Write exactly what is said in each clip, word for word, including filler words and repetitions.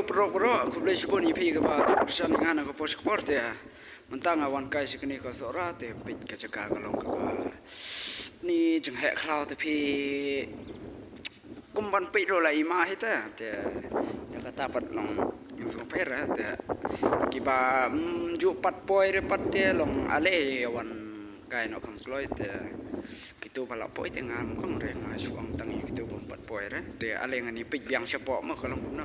Paralok baroh, khublei shibun ïa phi kiba kyrshan ïa nga na ka por sha ka por te. Mynta nga wan kai sha kane ka Sohra te peit ka jaka ka long kaba ni jyngheh khlaw te phi kum ban peit ruh la i ma hi te. Te ïa kata pat long ïa sngewpher te kiba, mm, ju pat poi re pat te long ale ïa wan kai noh kham kloi te. Kito ba la poi te ngam ong re, nga shu ong tang ïa kito bym pat poi re. Te ale ngan ïa peit biang shapoh ma ka long kumno.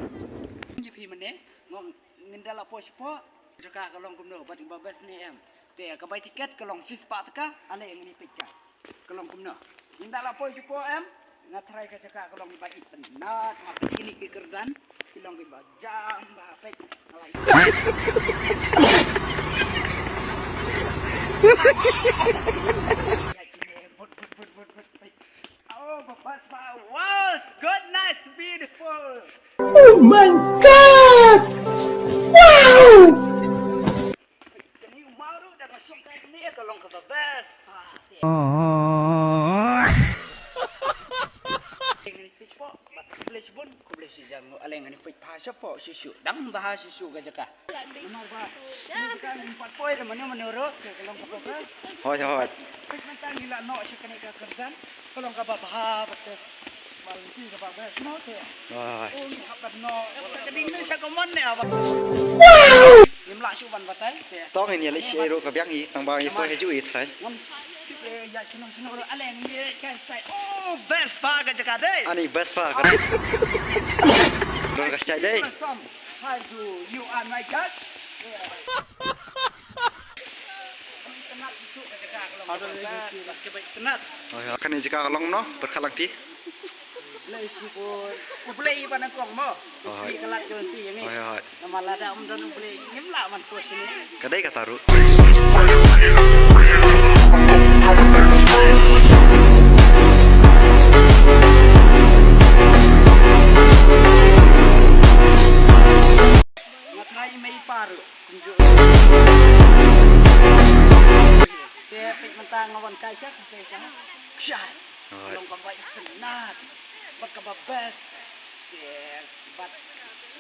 Ïa phi mane, ngong ngin da la poi shapoh. Jaka ka long kumno, bad ba best ne em. Te ka bai tiket ka long shispah taka, ale ngan ïa peit ka. Ka long kumno. Ngin da la poi shapoh em. Nga tharai ka jaka ka long ba itynnad, ma kine ki kyrdan. Ki long kiba jam ba peit. Oh, Papa, wow, good night, beautiful. Oh my God! Wow! Kane u maru da ka shong kai kane ka long kaba best. Oh. Khublei shibun, khublei shihajar nguh, ale ngan ïa peit bha shapoh shuh shuh, dang bha shuh shuh ka jaka. Namar ba, ni ka kan pat poi da mano mano ruh, ka long kaba best. Hoi, hoi. Peit mynta ngi la noh sha kane ka kyrdan, ka long kaba bha, bad ka quality kaba best, no, te. Hoi. Oh, ngi hap ban noh, sa ka ding ne, sa ka mon ne, aba. Ngim lah shuh ban batai, te. Tong ngin ïa leit sha ruh ka biang hi, tang ba ngi poi ha ju i trai. Ngam tip, eh, ïa shnong shnong ruh, ale ngi ka style. Oh, best bha ka jaka dei. Ani best bha ka. Don ka style dei. Hi, do you are my judge? Hoi, hoi, kane jaka ka long no, pyrkhat lang phi. Blei shibun. U Blei ba nyngkong mo. Hoi, hoi. Phi ka lad ka lynti ïa ngi. Hoi, hoi. Namar lada ym don U Blei ngim lah ban poi shane. Ka dei kata ruh. Nga tharai i mei i pa ruh. Te peit mynta nga wan kai sha ka, kai sha. Shai. Hoi. Long kaba itynnad. Bad kaba best. Te bad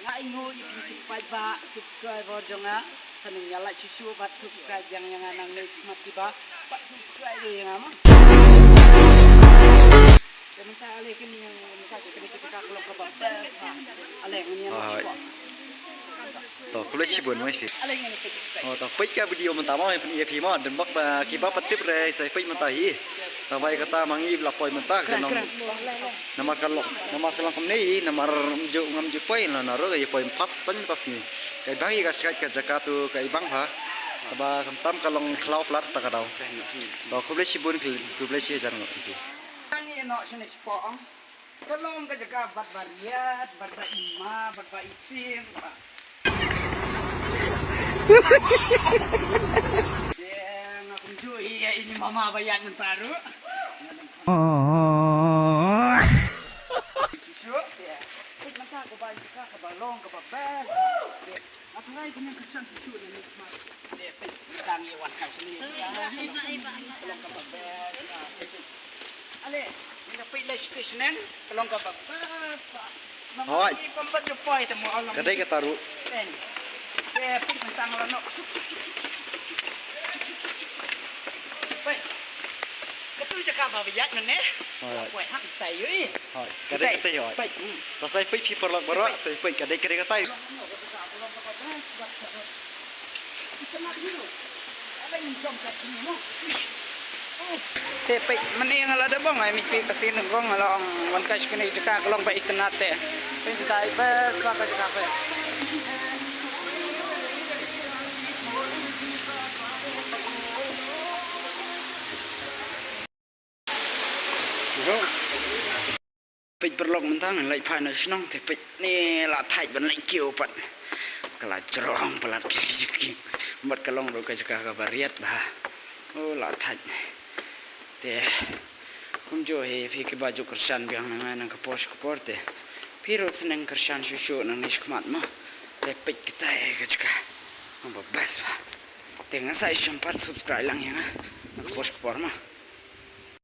nga ainguh ïa phi ki paidbah subscriber jong nga. Sa nym ïa like shuh shuh bad subscribe ïa nga nangne shakhmat kiba. Bad subscribe ïa nga mo. Te mynta ale kin ïa mynta ka dei ka jaka ka long kaba best. Ale ngan ïa. Hoi. To, khublei shibun mo ïa phi. Ale ngan ïa. Oh, to, peit ka video mynta mo, ïa phi mo, don bok ba kiba pat tip re, sa peit mynta hi. Tang ba ïa kata ma ngi la poi mynta ka long. Namar ka long, namar ka long kumne hi, namar ym ju, ngam ju poi, la na ruh ïa poi pas tang mynta sngi. Ka i bang ïa ka shait ka jaka tu, ka i bang bha. Kaba khamtam ka long khlaw palat ta ka daw. To, khublei shibun, khublei shihajar nguh. Ngi ïa noh shane shapoh. Ka long ka jaka bad ba riat, bad ba i ma, bad ba i tieng, ba. Te nga kumjuh hi ïa i mama ba ïaid mynta ruh. Shuh, te. Peit mynta kaba jaka kaba long kaba best. Te. Nga tharai kane ka shan shuh shuh ne, ne, ne, peit, tang ïa wan ka shane. Ka long kaba best. Ale, ngi da peit leit station, ka long kaba best. Hoi. Ka dei kata ruh. Peit, peit mynta nga la noh. Peit. Katu jaka ba ïaid mynne. Hoi. Poi hap tai ïa i. Hoi. Ka dei katai hoi. Peit, hmm. Ba sa peit phi paralok baroh, sa peit ka dei, ka dei katai. Te peit mynne nga la da bong ai mi phi ka sien bong nga la ong wan kai sha kane jaka ka long ba itynnad te. Peit tai best ba ka jaka peit. Peit paralok mynta ngan leit phai na shnong te peit ne la thait ban leit kiew pat. Ka la jrong palat ki jaka bad ka long ruh ka jaka kaba riat bha. O la thait. Te kumjuh hi phi kiba ju kyrshan biang na nga na ka por sha ka por te phi ruh sneng kyrshan shuh shuh nangne shakhmat mo. Te peit kitai ka jaka. Ba best bha. Te nga sa ïashim pat subscribe lang ïa nga na ka por sha ka por mo.